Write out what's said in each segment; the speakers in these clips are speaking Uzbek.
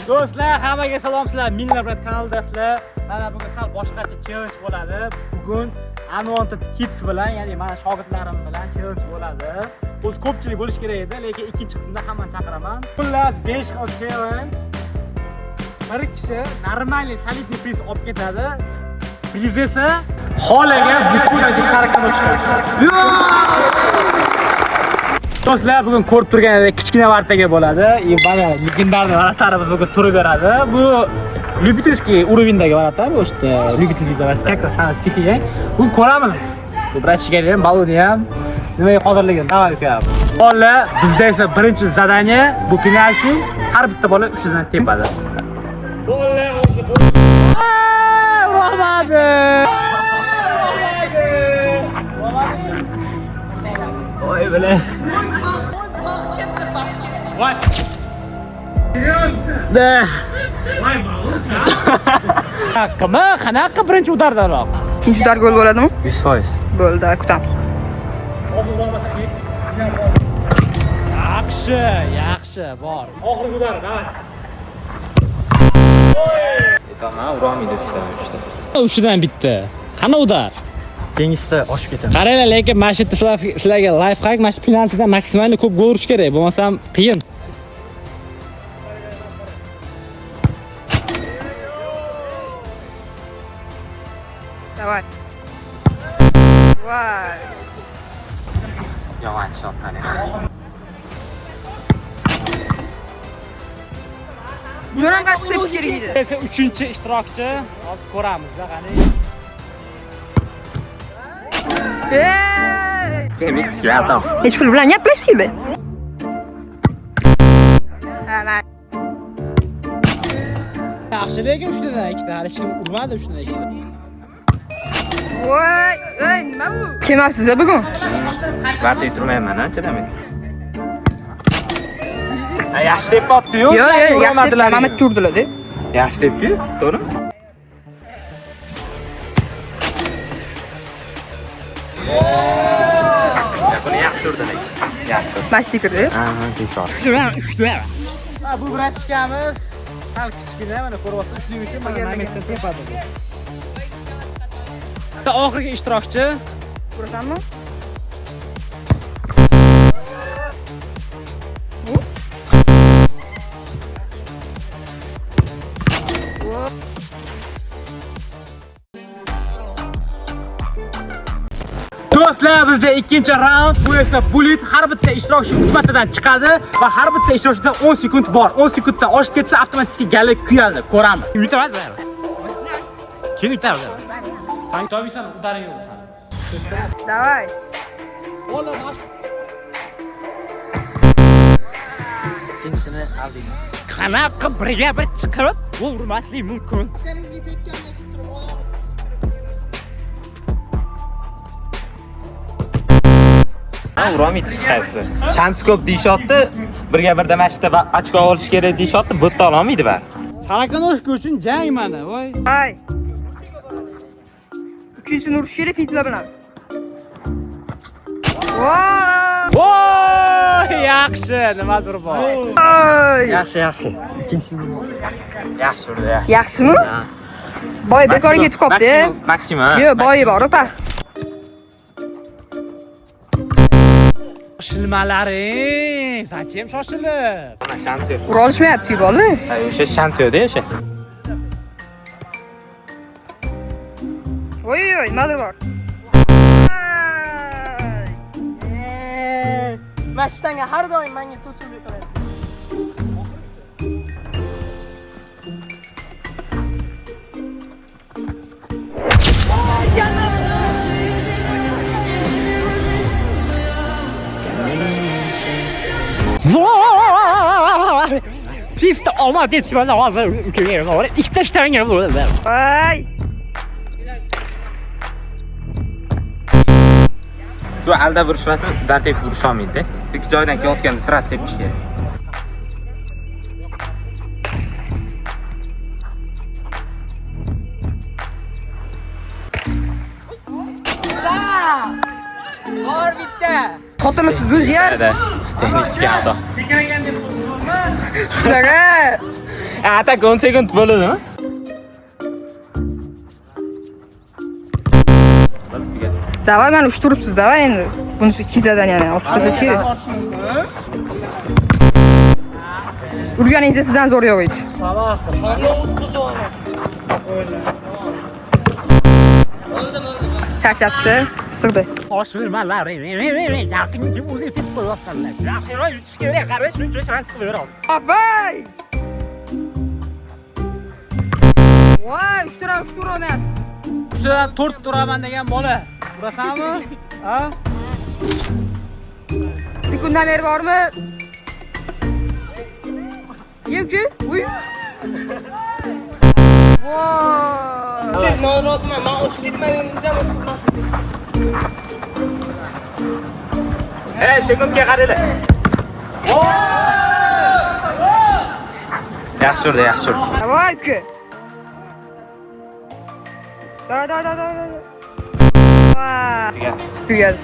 Do'stlar, hammaga salom, sizlar Minlar Brat kanalidasizlar. Mana bugun sal boshqacha challenge bo'ladi. Bugun Unwanted Kids bilan, ya'ni meni shogirdlarim bilan challenge bo'ladi. Bu ko'pchilik bo'lish kerak edi, lekin ikkinchi qismda hammani chaqiraman. Xullas, 5 xil challenge. Bir kishi нормальный солидный priz olib ketadi. Priz esa xolaga butun сороконожка. Do'stlar, bugun ko'rib turganingizdek kichkina vartaga bo'ladi. И mana легендарный вратарь imiz bugun turib beradi. Bu любительский уровень dagi вратарь, o'sha любительский deb как раз стихия. Bugun ko'ramiz. Bu братишка ni ham, baloni ham nimaga qodirligini. Давай, uka. Bola, bizda esa birinchi задание bu penalti. Har bitta bola 3 tadan tepadi. Bola urolmadi. Voy бля. Да. Qanaqa? Qanaqa birinchi удар danoq? Ikkinchi удар gol bo'ladimi? 100%. Bo'ldi, kutamiz. Yaxshi, yaxshi, bor. Oxirgi удар, давай. Aytaman, urolmaydi uchta, uchta. Uchidan bitta. Qani удар? Keyingisida oshib ketadi. Qaranglar, lekin mana shu yerda sizlarga лайфхак, mana shu penaltidan maksimal ko'p gol urish kerak, bo'lmasam qiyin. Давай. Voy. Yomon shot qani. Buni ham qattiq tepish kerak edi. Esa uchinchi ishtirokchi, hozir ko'ramiz-da, qani. Ey! Demak, ato. Hech pul bilan gaplashishdi. Ha, man. Yaxshi, lekin uchtadan ikkita, hali hech kim urmadi uchtadan ikkita. Voy, ey, nima bu? Kelmabsiz bugun? Vartak turmayman, anchadan. Ha, yaxshi tepyapti-yu. Yo'q, yo'q, yaxshi deb mana turdilar-da. Yaxshi tepdi-yu, to'g'rimi? Buni yaxshi urdi lekin. Yaxshi urdi. Mashina kirdi. Ha, bekor. Uchtadan, uchtadan. Ha, bu братишка miz sal kichkina, mana ko'ryapsiz, shuning uchun mana momentdan tepadi bu. Oxirgi ishtirokchi. Ko'rasanmi? Do'stlar, bizda ikkinchi raund, bu esa bulit. Har bitta ishtirokchi 3 martadan chiqadi va har bitta ishtirokchida 10 sekund bor. 10 sekunddan oshib ketsa avtomatik gali kuyadi. Ko'ramiz. Yutadi. Kim yutadi? Sen yutolmaysan, удар ing yo'q sani. Давай. Bola, mash Ikkinchisini aldik. qanaqa birga bir chiqib, bu urmaslik mumkin. Ha, urolmaydi hech qaysi. Shans ko'p deyishyapti. Birga birda mana shu yerda ochko olish kerak deyishyapti. Bu yerda ololmaydi bari. Сороконожка uchun jang mana, voy. Ay. Uchinchisini urish kerak fintlar bilan. Voy! Voy, yaxshi, nimadir bor. Ay! Yaxshi, yaxshi. Yaxshi urdi, yaxshi. Yaxshimi? Boy bekorga ketib qolibdi. Maksimum, ha. Yo'q, boyi bor, opa. Shoshilmalaring, зачем shoshilib? Mana shans yo'q. Ura olishmayapti bola. Ha, o'sha shans yo'q-da o'sha. Voy, voy, nimadir bor. Ay! Mana shu tanga har doim menga to'sqinlik qiladi. Voy! Чисто omad yetishmadi hozir ikkita shtanga bo'ldi. Voy! Shu aldab urishmasin, удар tepib urisha olmaydi-da. Ikki joydan kelayotganda сразу tepish kerak. Bor bitta. Xotinni tuzish yer. Da, texnik xato. Shunaqa. A tak 10 sekund bo'ladimi? Давай mani uch turibsiz, давай endi. Bunisi ikki zadanyani olib tashlash kerak. Urganingizda sizdan zo'r yo'q edi. Charchabsiz, sig'di. Abay! Voy, uch turam, uch turamayapsiz. Uchtadan 4 turaman degan bola. Urasanmi? Ha? Sekundamer bormi? Yo'q, uy. Voy! Siz noroziman, men o'sha ketmagunimcha Ey, sekundga qaranglar. Yaxshi urdi, yaxshi urdi. Давай, uka. Да, да, да, да, да. Voy. Tugadi.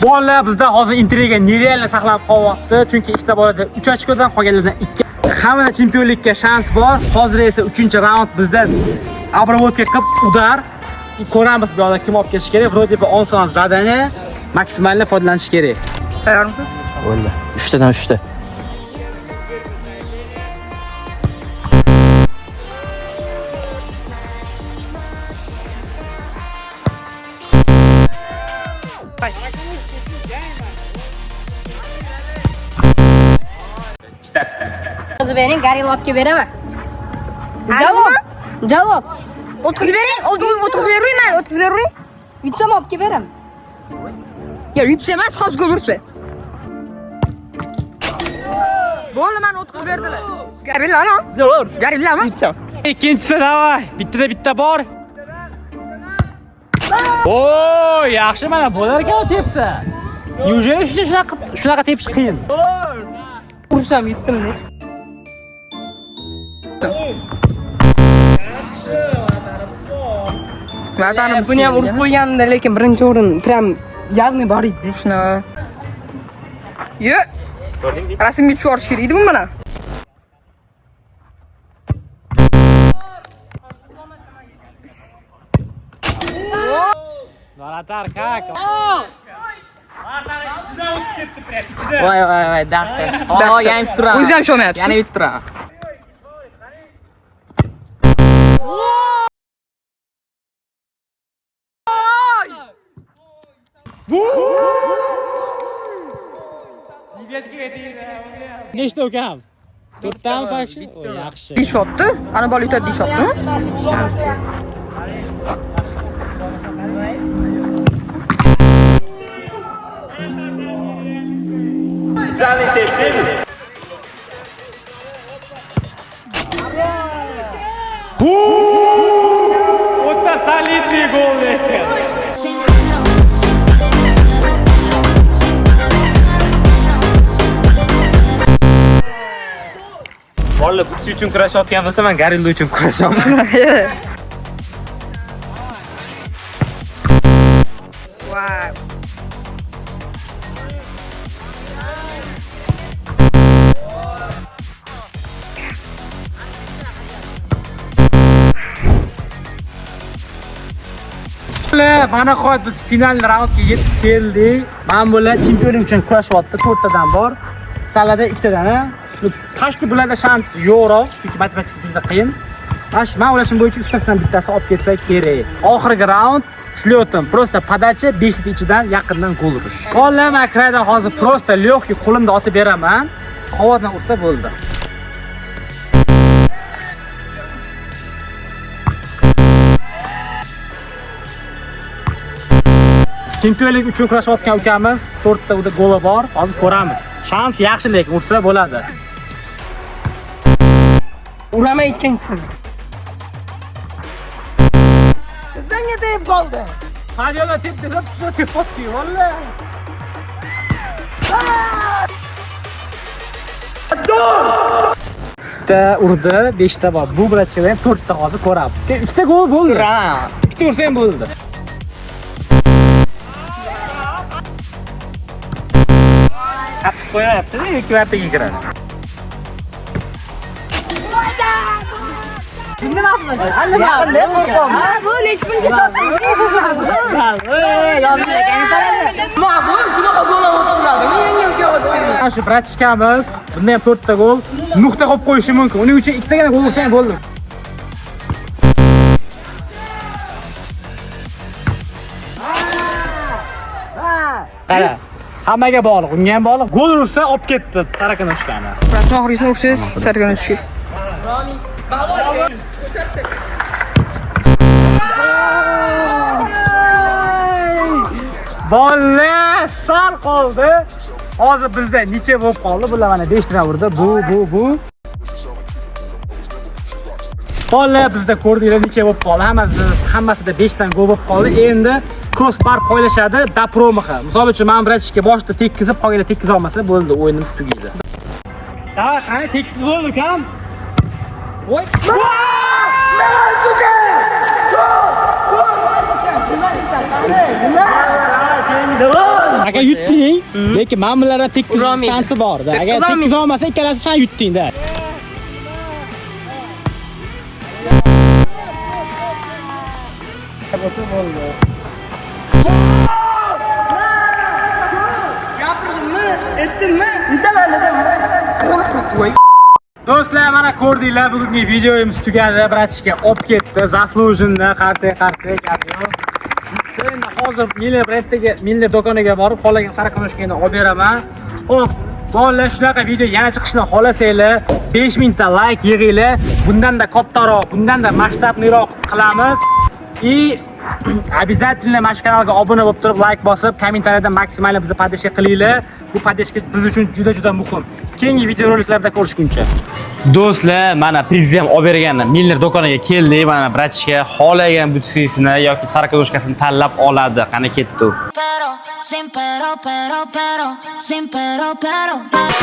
Bolalar bizda hozir intriga нереально saqlanib qolyapti. Chunki ikkita bolada 3 ochkodan, qolganlardan 2. Hammada chempionlikka shans bor. Hozir esa 3-raund bizda обработка qilib udar. Ko'ramiz bu yoqda kim olib kelishi kerak. Вроде бы oson zadание, maksimalni foydalanish kerak. Tayyormisiz? Bo'ldi. 3 tadan 3 ta. O'zi bering, Garilla olib kelib beraman. Javob. Javob. O'tkazib bering, o'tkazib bering, mayli, o'tkazib bering. Yutsam olib kelib beraman. Ya yutsa emas, hozir gol ursa. Bo'ldi, meni o'tkazib berdilar. Garillami? Zo'r. Garillami? Ikkinchisi давай. Bittada bitta bor. O, yaxshi mana bo'lar ekan u tepsa. Неужели shunaqa tepish qiyin? Ursam yutdim. Vatanimiz. Buni ham urib qo'yganimda, lekin birinchi o'rin prям явный bor edi. Shunaqa. Yo. Rasmga tushib yuborish kerak edi bu bilan. Вратарь как? Voy voy voy, dahshat. Oh, yana yutib turaman. O'zi ham ishonmayapti. Yana yutib turaman. Nechta ukam? To'rttami pakshi? Yaxshi. Deyishyapti. Ana bola yutadi deyishyaptimi? Shans yo'q. Специальный sepdimi? O'ta solidniy gol lekin. Bolalar butsi uchun kurashayotgan bo'lsa, men Garilla uchun kurashaman. Voy. Mana nihoyat biz final raundga yetib keldik. Mana bular chempionlik uchun kurashyapti. To'rttadan bor. Salada ikkitadan. Почти bularda shans yo'qroq, chunki matematika juda qiyin. Mana shu men o'ylashim bo'yicha uchtasidan bittasi olib ketsa kerak. Oxirgi raund слётом, просто подача 5 ichidan yaqindan gol urish. Bolalar, men край dan hozir просто легкий qo'limda otib beraman. Havodan ursa bo'ldi. Chempionlik uchun kurashayotgan ukamiz 4 ta unda goli bor. Hozir ko'ramiz. Shans yaxshi, lekin ursa bo'ladi. Uraman ikkinchisini. Tizzamga tegib qoldi. Stadionda tep desa tuzda tepotdi, valla. Bitta urdi, 5 ta bor. Bu bilan chiqib ham 4 ta hozir ko'ramiz. Ikkita gol bo'ldi. Uraman. Ikkita ursa ham bo'ldi. Qattiq qo'yapti, ikki martaga kiradi. Bu nechi pulga sotding? Mana shu братишка miz bunda ham 4 ta gol nuqta qo'yib qo'yishi mumkin. Uning uchun ikkitagina gol ursang bo'ldi. Qara. Hammaga bog'liq, unga ham bog'liq. Gol ursa olib ketdi tarakanashkani. Брат, oxirgisini ursangiz, сороконожка. Bola sal qoldi. Hozir bizda necha bo'lib qoldi? Bular mana 5 ta urdi. Bu. Bola bizda ko'rdinglar necha bo'lib qoldi. Hammasida 5 dan gol bo'lib qoldi. Endi crossbar poylashadi da промаха. Misol uchun men братишка boshida tekkizib, qolganlar tekkiza olmasa bo'ldi, o'yinimiz tugaydi. Davay, qani tekkiz bo'ldi ukam? Voy. Aka yutding, lekin mana bulardan tekkiz shansi bor-da. Agar tekkiz olmasa ikkalasi sen yutding-da. Gapirdimmi? Aytdimmi? Yutaman dedim. Do'stlar, mana ko'rdinglar, bugungi videomiz tugadi. Братишка olib ketdi. Заслуженно, qarsak gap yo'q. Endi hozir Miller brenddagi Miller do'koniga borib, xohlagan сороконожка ni olib beraman. Xo'p, bolalar, shunaqa video yana chiqishini xohlasanglar, 5000 ta like yig'inglar. Bundan-da kattaroq, bundan-da масштабный roq qilamiz. И обязательно mana shu kanalga obuna bo'lib turib, like bosib, kommentariyada maksimal bizni поддержка qilinglar. Bu поддержка biz uchun juda-juda muhim. Keyingi videoroliklarda ko'rishguncha. Do'stlar, mana prezident olib bergan Miller do'koniga keldik. Mana братишка xohlagan butsisini yoki сороконожка sini tanlab oladi. Qani ketdi u. Pero, sin pero, pero, pero, sin pero, pero, pero.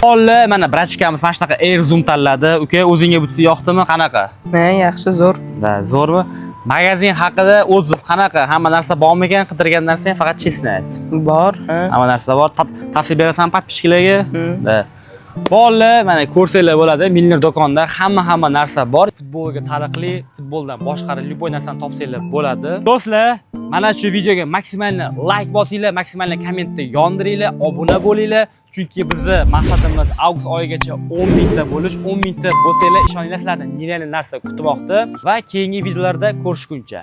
Bolalar, mana братишка miz mana shunaqa Air Zoom tanladi. Uka, o'zingga butsi yoqdimi? Qanaqa? Ne, yaxshi, zo'r. Да, zo'rmi? Magazin haqida отзыв qanaqa? Hamma narsa bormikan? Qidirgan narsang faqat честно ayt. Bor, ha. Hamma narsa bor. Tavsiya berasan подписчик larga? Да. Bolalar, mana ko'rsanglar bo'ladi, Miller do'konida hamma narsa bor. Futbolga taalluqli, futboldan boshqa любой narsani topsanglar bo'ladi. Do'stlar, mana shu videoga maksimalni like bosinglar, maksimalni kommentda yondiringlar, obuna bo'linglar. Chunki bizni maqsadimiz avgust oyigacha 10 mingta bo'lish. 10 mingta bo'lsanglar, ishoninglar, sizlarni нереальный narsa kutmoqda va keyingi videolarda ko'rishguncha.